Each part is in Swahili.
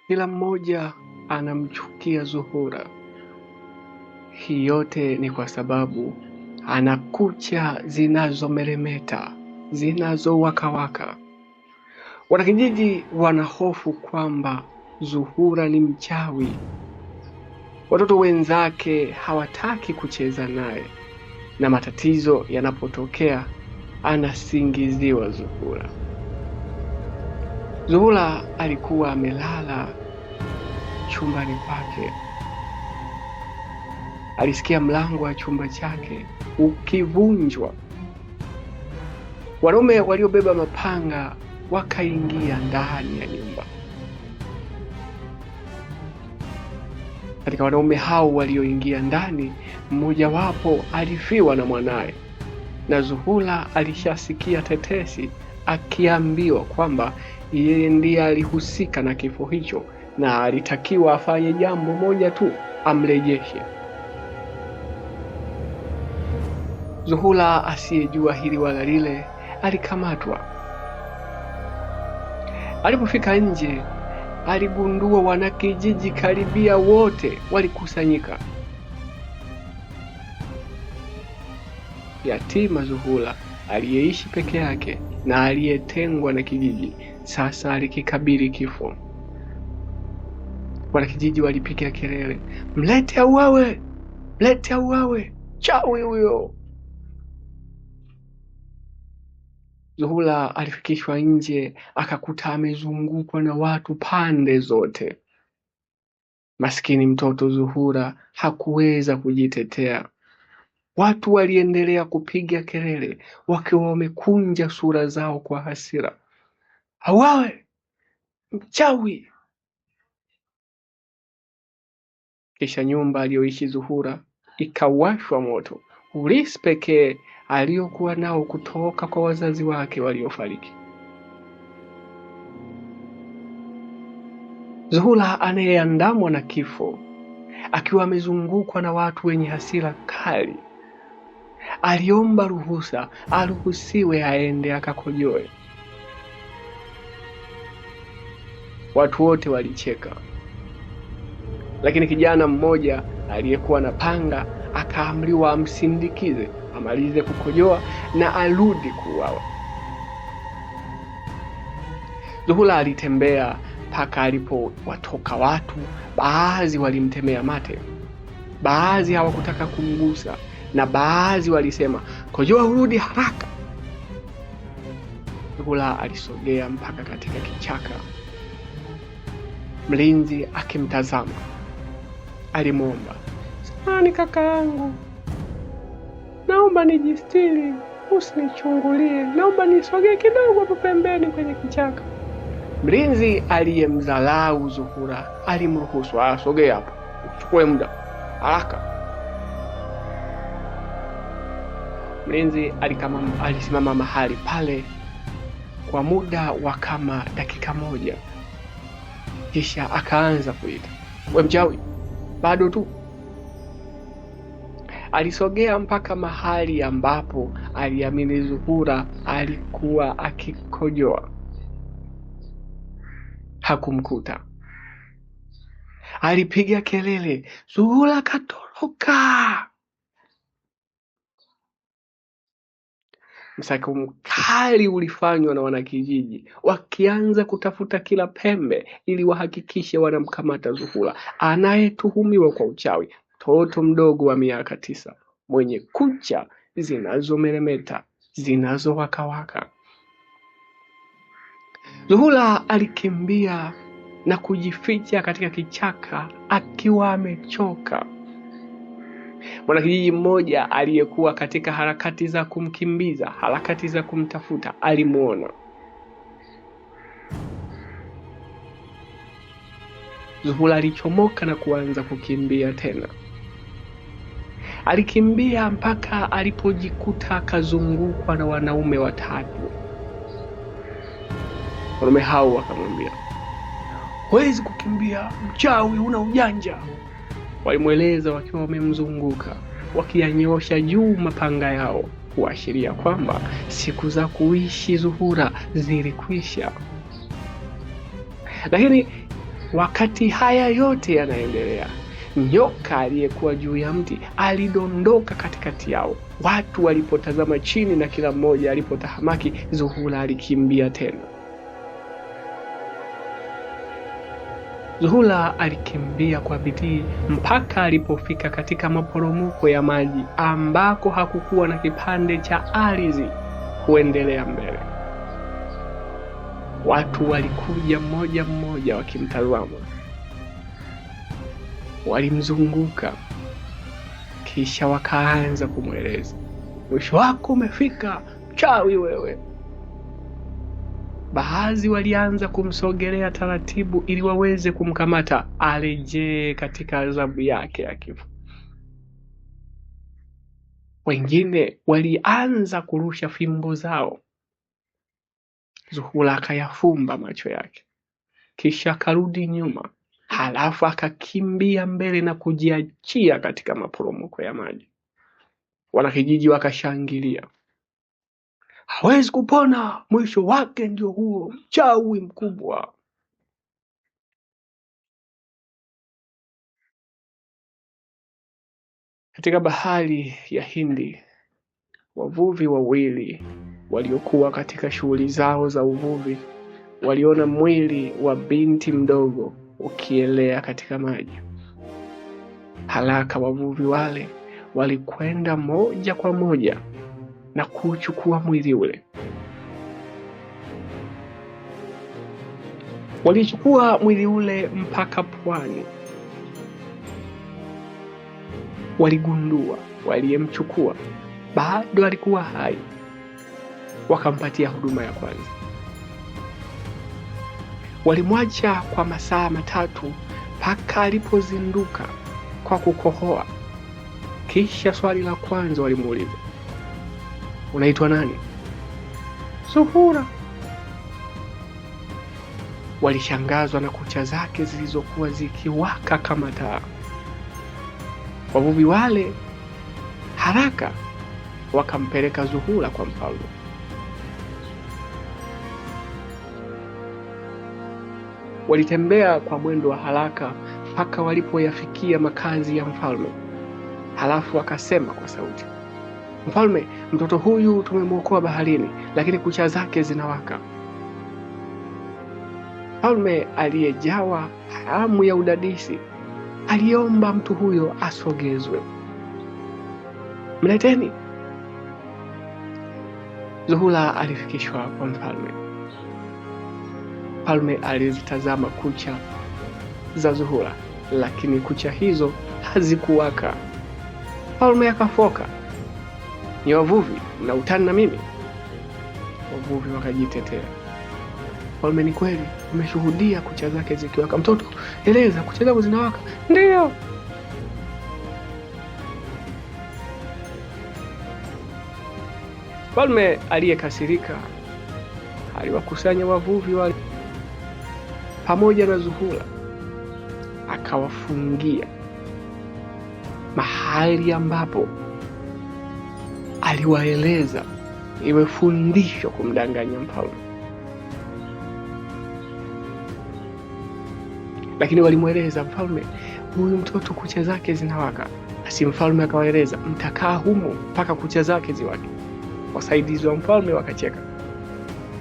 Kila mmoja anamchukia Zuhura. Hii yote ni kwa sababu ana kucha zinazomeremeta, zinazowakawaka. Wanakijiji wanahofu kwamba Zuhura ni mchawi. Watoto wenzake hawataki kucheza naye, na matatizo yanapotokea anasingiziwa Zuhura. Zuhura alikuwa amelala chumbani kwake. Alisikia mlango wa chumba chake ukivunjwa. Wanaume waliobeba mapanga wakaingia ndani ya nyumba. Katika wanaume hao walioingia ndani, mmojawapo alifiwa na mwanaye, na Zuhura alishasikia tetesi akiambiwa kwamba yeye ndiye alihusika na kifo hicho na alitakiwa afanye jambo moja tu, amrejeshe. Zuhura asiyejua hili wala lile alikamatwa. Alipofika nje, aligundua wanakijiji karibia wote walikusanyika. Yatima Zuhura aliyeishi peke yake na aliyetengwa na kijiji, sasa alikikabili kifo. Wanakijiji walipiga kelele, mlete auawe, mlete auawe, chawi huyo! Zuhura alifikishwa nje akakuta amezungukwa na watu pande zote. Maskini mtoto Zuhura hakuweza kujitetea. Watu waliendelea kupiga kelele wakiwa wamekunja sura zao kwa hasira, auawe, mchawi! Kisha nyumba aliyoishi Zuhura ikawashwa moto, urithi pekee aliyokuwa nao kutoka kwa wazazi wake waliofariki. Zuhura anayeandamwa na kifo akiwa amezungukwa na watu wenye hasira kali, aliomba ruhusa aruhusiwe aende akakojoe. Watu wote walicheka, lakini kijana mmoja aliyekuwa na panga akaamriwa amsindikize amalize kukojoa na arudi kuuawa. Zuhura alitembea mpaka alipowatoka watu. Baadhi walimtemea mate, baadhi hawakutaka kumgusa, na baadhi walisema kojoa urudi haraka. Zuhura alisogea mpaka katika kichaka, mlinzi akimtazama. Alimwomba, samahani kaka yangu, naomba nijistiri, usinichungulie, naomba nisogee kidogo hapo pembeni kwenye kichaka. Mlinzi aliyemdharau Zuhura alimruhusu asogee hapo, uchukue muda haraka. Mlinzi alisimama mahali pale kwa muda wa kama dakika moja, kisha akaanza kuita, we mchawi, bado tu. Alisogea mpaka mahali ambapo aliamini Zuhura alikuwa akikojoa. Hakumkuta. Alipiga kelele, Zuhura katoroka! Msako mkali ulifanywa na wanakijiji, wakianza kutafuta kila pembe ili wahakikishe wanamkamata Zuhura anayetuhumiwa kwa uchawi, mtoto mdogo wa miaka 9 mwenye kucha zinazomeremeta zinazowakawaka. Zuhura alikimbia na kujificha katika kichaka akiwa amechoka. Mwanakijiji mmoja aliyekuwa katika harakati za kumkimbiza, harakati za kumtafuta, alimuona. Zuhura alichomoka na kuanza kukimbia tena. Alikimbia mpaka alipojikuta akazungukwa na wanaume watatu. Wanaume hao wakamwambia, huwezi kukimbia, mchawi, una ujanja. Walimweleza wakiwa wamemzunguka, wakiyanyoosha juu mapanga yao kuashiria kwamba siku za kuishi Zuhura zilikwisha. Lakini Wakati haya yote yanaendelea, nyoka aliyekuwa juu ya mti alidondoka katikati yao. Watu walipotazama chini na kila mmoja alipotahamaki, Zuhura alikimbia tena. Zuhura alikimbia kwa bidii mpaka alipofika katika maporomoko ya maji ambako hakukuwa na kipande cha ardhi kuendelea mbele. Watu walikuja mmoja mmoja wakimtazama, walimzunguka, kisha wakaanza kumweleza, mwisho wako umefika, mchawi wewe. Baadhi walianza kumsogelea taratibu ili waweze kumkamata arejee katika adhabu yake ya kifo. Wengine walianza kurusha fimbo zao. Zuhura akayafumba macho yake, kisha akarudi nyuma, halafu akakimbia mbele na kujiachia katika maporomoko ya maji. Wanakijiji wakashangilia, hawezi kupona, mwisho wake ndio huo, mchawi mkubwa. Katika bahari ya Hindi, wavuvi wawili waliokuwa katika shughuli zao za uvuvi waliona mwili wa binti mdogo ukielea katika maji. Haraka wavuvi wale walikwenda moja kwa moja na kuchukua mwili ule. Walichukua mwili ule mpaka pwani. Waligundua waliyemchukua bado alikuwa hai, wakampatia huduma ya kwanza. Walimwacha kwa masaa 3 mpaka alipozinduka kwa kukohoa. Kisha swali la kwanza walimuuliza, unaitwa nani? Zuhura. Walishangazwa na kucha zake zilizokuwa zikiwaka kama taa. Wavuvi wale haraka wakampeleka Zuhura kwa mfalme. Walitembea kwa mwendo wa haraka mpaka walipoyafikia makazi ya mfalme. Halafu akasema kwa sauti, mfalme, mtoto huyu tumemwokoa baharini, lakini kucha zake zinawaka. Mfalme aliyejawa hamu ya udadisi aliomba mtu huyo asogezwe. Mleteni. Zuhura alifikishwa kwa mfalme. Mfalme alizitazama kucha za Zuhura, lakini kucha hizo hazikuwaka. Mfalme akafoka, ni wavuvi mnautana na mimi? Wavuvi wakajitetea. Mfalme, ni kweli umeshuhudia kucha zake zikiwaka. Mtoto, eleza, kucha zako zinawaka? Ndiyo. Mfalme aliyekasirika aliwakusanya wavuvi wale pamoja na Zuhura, akawafungia mahali ambapo aliwaeleza iwe fundisho kumdanganya mfalme. Lakini walimweleza mfalme, huyu mtoto kucha zake zinawaka. Basi mfalme akawaeleza, mtakaa humo mpaka kucha zake ziwake. Wasaidizi wa mfalme wakacheka.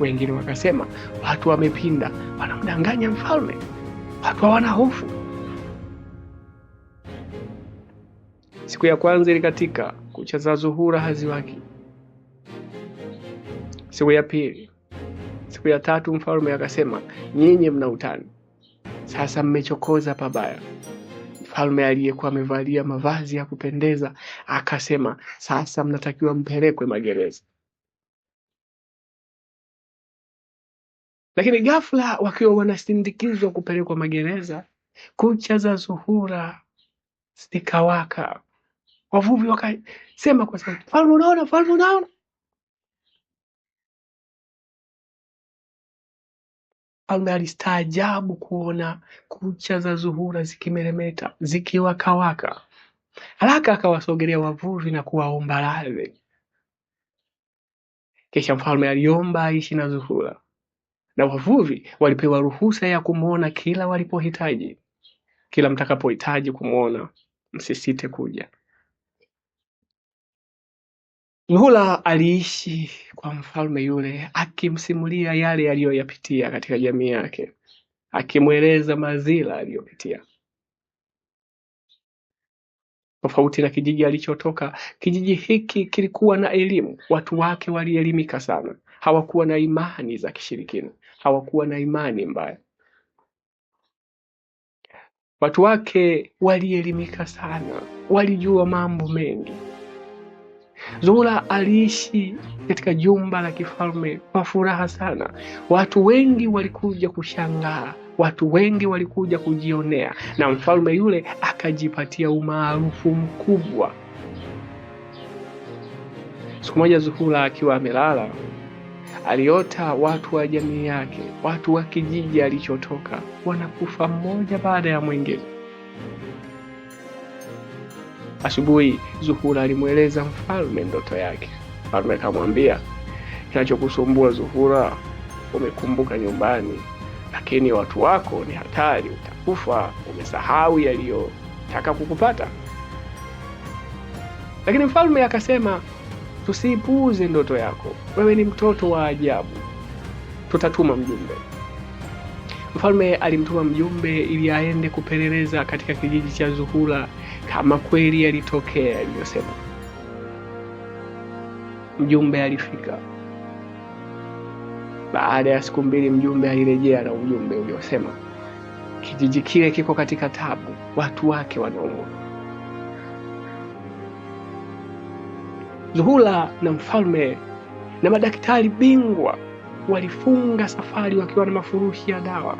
Wengine wakasema, watu wamepinda, wanamdanganya mfalme, watu hawana hofu. Siku ya kwanza ilikatika, kucha za Zuhura haziwaki. Siku ya pili, siku ya tatu, mfalme akasema, nyinyi mna utani sasa, mmechokoza pabaya. Mfalme aliyekuwa amevalia mavazi ya kupendeza akasema, sasa mnatakiwa mpelekwe magereza. Lakini ghafla, wakiwa wanasindikizwa kupelekwa magereza, kucha za Zuhura zikawaka. Wavuvi wakasema kwa sauti, mfalme unaona, mfalme unaona. Mfalme alistaajabu kuona kucha za Zuhura zikimeremeta, zikiwakawaka. Haraka akawasogelea wavuvi na kuwaomba radhi. Kisha mfalme aliomba aishi na Zuhura, Na wavuvi walipewa ruhusa ya kumwona kila walipohitaji. Kila mtakapohitaji kumwona, msisite kuja. Zuhura aliishi kwa mfalme yule, akimsimulia yale aliyoyapitia katika jamii yake, akimweleza madhila aliyopitia. Tofauti na kijiji alichotoka, kijiji hiki kilikuwa na elimu, watu wake walielimika sana, hawakuwa na imani za kishirikina, hawakuwa na imani mbaya. Watu wake walielimika sana, walijua mambo mengi. Zuhura aliishi katika jumba la kifalme kwa furaha sana. Watu wengi walikuja kushangaa, watu wengi walikuja kujionea, na mfalme yule akajipatia umaarufu mkubwa. Siku moja Zuhura akiwa amelala, aliota watu wa jamii yake, watu wa kijiji alichotoka, wanakufa mmoja baada ya mwingine. Asubuhi Zuhura alimweleza mfalme ndoto yake. Mfalme akamwambia, kinachokusumbua Zuhura, umekumbuka nyumbani, lakini watu wako ni hatari, utakufa, umesahau yaliyotaka kukupata. Lakini mfalme akasema, tusiipuuze ndoto yako, wewe ni mtoto wa ajabu, tutatuma mjumbe. Mfalme alimtuma mjumbe ili aende kupeleleza katika kijiji cha Zuhura kama kweli yalitokea aliyosema. Mjumbe alifika. Baada ya siku 2 mjumbe alirejea na ujumbe uliosema kijiji kile kiko katika tabu, watu wake wanaumwa. Zuhura na mfalme na madaktari bingwa walifunga safari wakiwa na mafurushi ya dawa.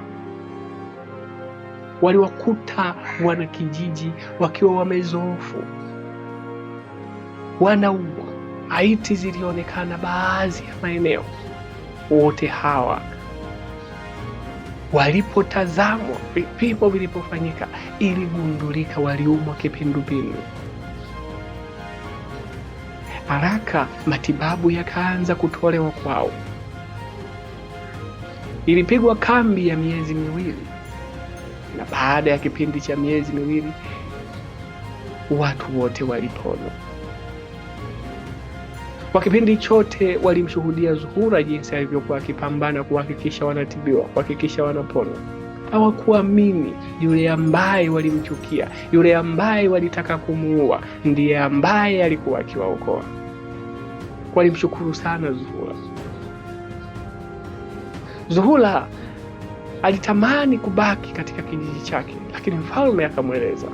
Waliwakuta wanakijiji wakiwa wamezoofu, wanaumwa, maiti zilionekana baadhi ya maeneo. Wote hawa walipotazamwa, vipimo vilipofanyika, iligundulika waliumwa kipindupindu. Haraka matibabu yakaanza kutolewa kwao. Ilipigwa kambi ya miezi 2, na baada ya kipindi cha miezi 2 watu wote walipona. Kwa kipindi chote walimshuhudia Zuhura jinsi alivyokuwa akipambana kuhakikisha wanatibiwa, kuhakikisha wanapona. Hawakuamini yule ambaye walimchukia, yule ambaye walitaka kumuua, ndiye ambaye alikuwa akiwaokoa. Walimshukuru sana Zuhura. Zuhura alitamani kubaki katika kijiji chake, lakini mfalme akamweleza,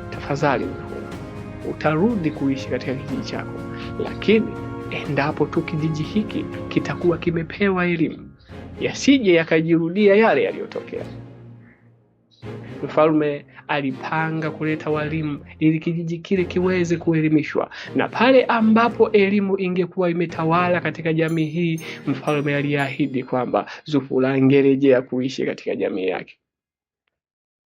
tafadhali Zuhura, utarudi kuishi katika kijiji chako, lakini endapo tu kijiji hiki kitakuwa kimepewa elimu, yasije yakajirudia yale yaliyotokea. Mfalme alipanga kuleta walimu ili kijiji kile kiweze kuelimishwa, na pale ambapo elimu ingekuwa imetawala katika jamii hii, mfalme aliahidi kwamba Zuhura angerejea kuishi katika jamii yake.